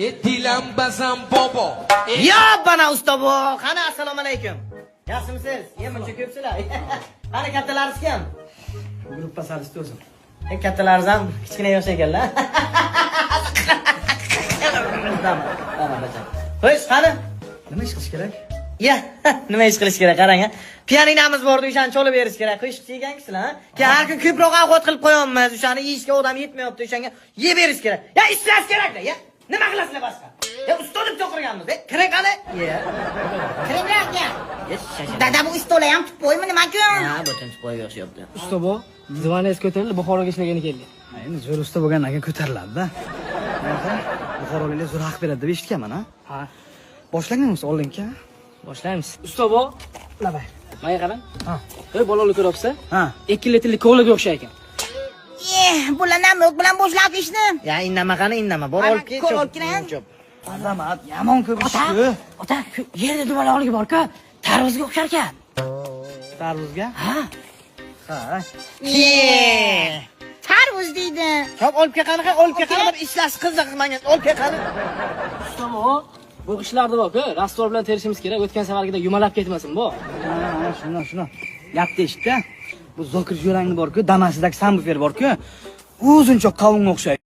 E, dilanbazam bobo. Yobbana, usta bu. Qani, assalomu alaykum. Yaxshimisiz? E, muncha ko'psizlar. Qani, kattalaringiz kim? Gruppa solisti o'zim. E, kattalaringiz ham kichkina yosh ekanlar. Tamam, tamam, bacham. Xo'sh, qani? Nima ish qilish kerak? Ya, nima ish qilish kerak, qarang, a. Pianinamiz bordi, o'shani cholib berish kerak. Qo'shiqchi ekansizlar, ha? Keyin har kun ko'proq ovqat qilib qo'yapmiz, o'shani yeyishga odam yetmayapti, o'shanga yeb berish kerak. Ya, ishlash kerak-da, ya. Nima qilasizlar boshqa? Ya, usta deb chaqirganmiz. E, kiring qani. Ya. Kiringlar, aka. Ya, shashar. Dada, bu ustolar ham тупой mi, nima kun? Ha, butun тупой ga o'xshayapti. Usta bu, звание si ko'tarildi, Buxoroga ishlagani keldi. Ha, endi zo'r usta bo'lgandan keyin ko'tariladi-da. Bunaqa buxoroliklar zo'r haq beradi deb eshitganman, ha? Ha. Boshlanganmiz oldingi. Boshlaymiz. Usta bu, Labay. Menga qarang. Ha. Ey, bolalar, ko'ryapsiz? Ha. 2 litrlik kolaga o'xshar ekan. Eh, bular намёк bilan boshlab ishni. Ya, indama, qani, indama. Bor, Mana, olib kel. ko'l olib keling. Cho'p. Azamat, yomon ko'p ish-ku. Ota, shu yerda dumaloqligi bor-ku, tarvuzga o'xshar ekan. Tarvuzga? Ha. Ha. Eh, tarvuz deydi. Chop, olib kel, qani, olib kel, qani, bir ishlash qiziq menga. Olib kel, qani. Usta bu, bu g'ishtlarni bor-ku, раствор bilan terishimiz kerak. O'tgan safargidek yumalab ketmasin bu. Ha, shundan, shundan. Gapni eshit-da. Bu Zokir jo'rangni bor-ku, Damasidagi самбуфер bor-ku. Uzunchoq qavunga o'xshaydi.